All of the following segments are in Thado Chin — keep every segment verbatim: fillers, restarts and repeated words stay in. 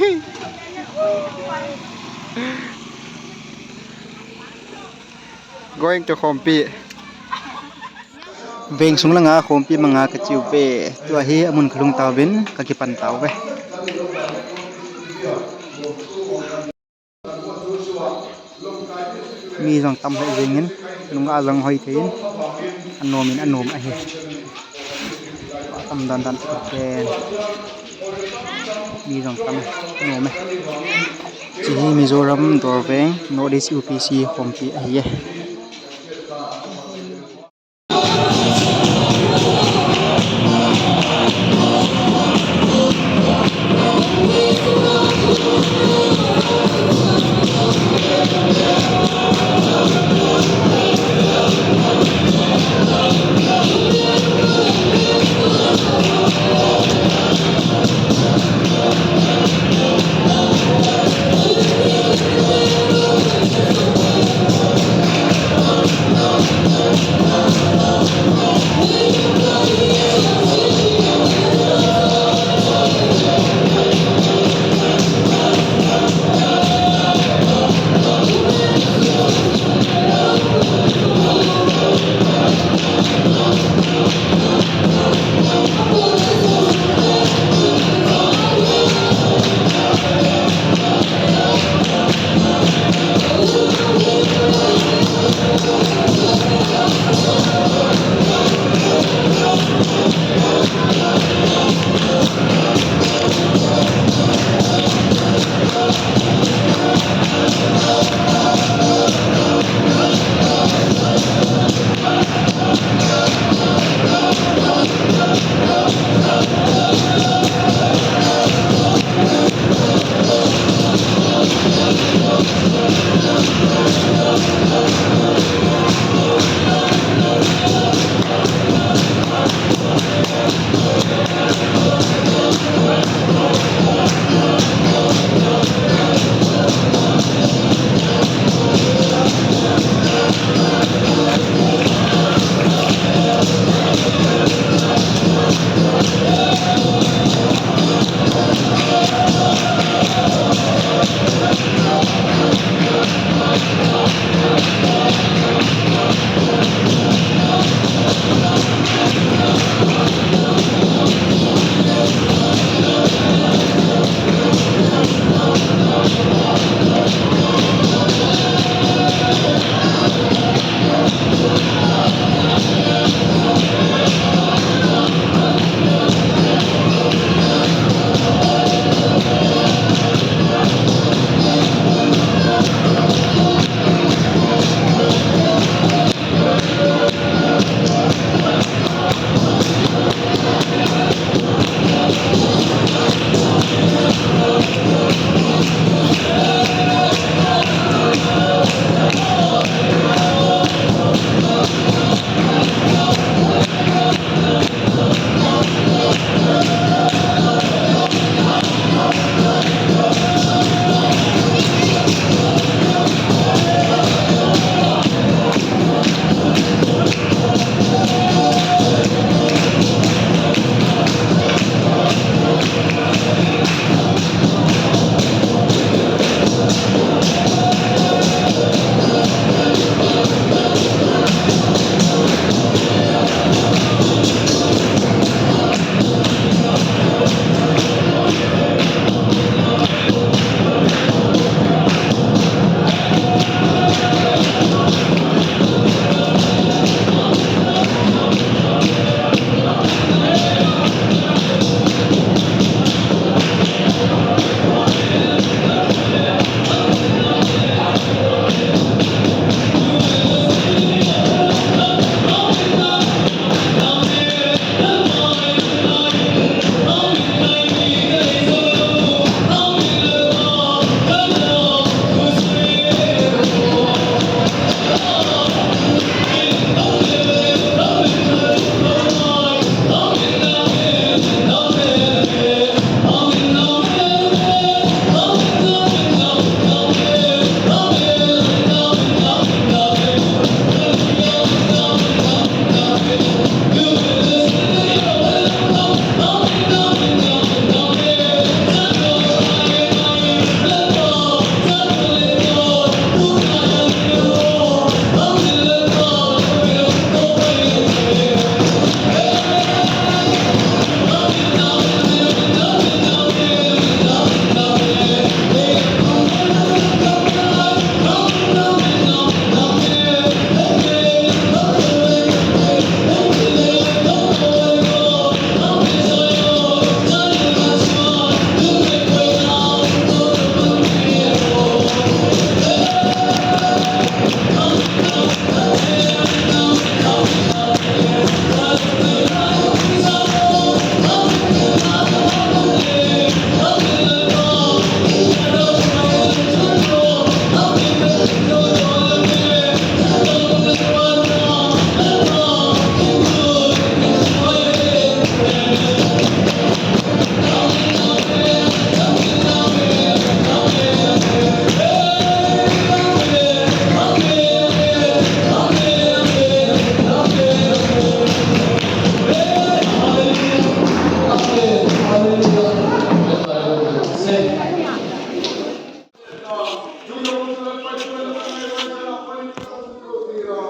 Going to Khompi. Veng sung langa Khompi manga kache uve. Tua hi amun kalhung tauvin kakipan tauve. Mi jong tam lheh jengin, nunga jong hoi thei in, anom in anom ahi. Tam dan dan pen. Mi jong tam, anom e. Hiche hi Mizoram Dorveng, North East U P C Khompi ahi e.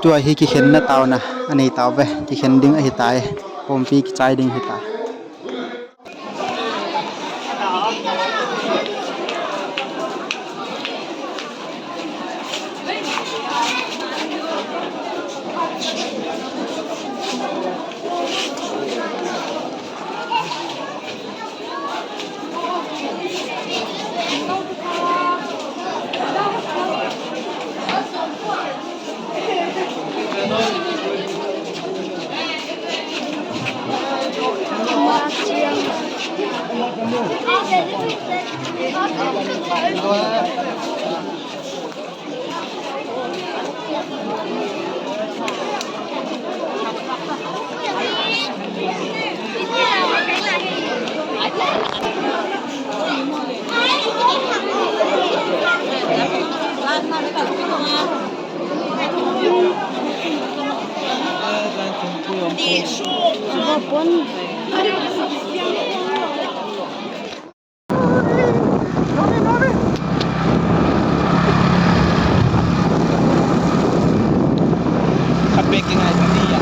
Tua hi kikhenna taona anei tauve, kikhen ding ahitai, khompi kichai ding ahitai.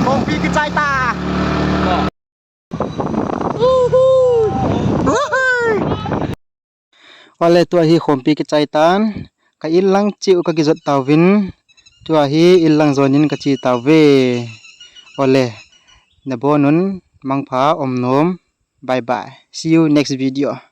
Khompi kichai ta. Ole, tua hi khompi kichai tan, ka in lang cheh u kakijot tauvin, tua hi in lang jonin kache tauve. Ole, nabonun mangpha, omnom, bye bye, see you next video.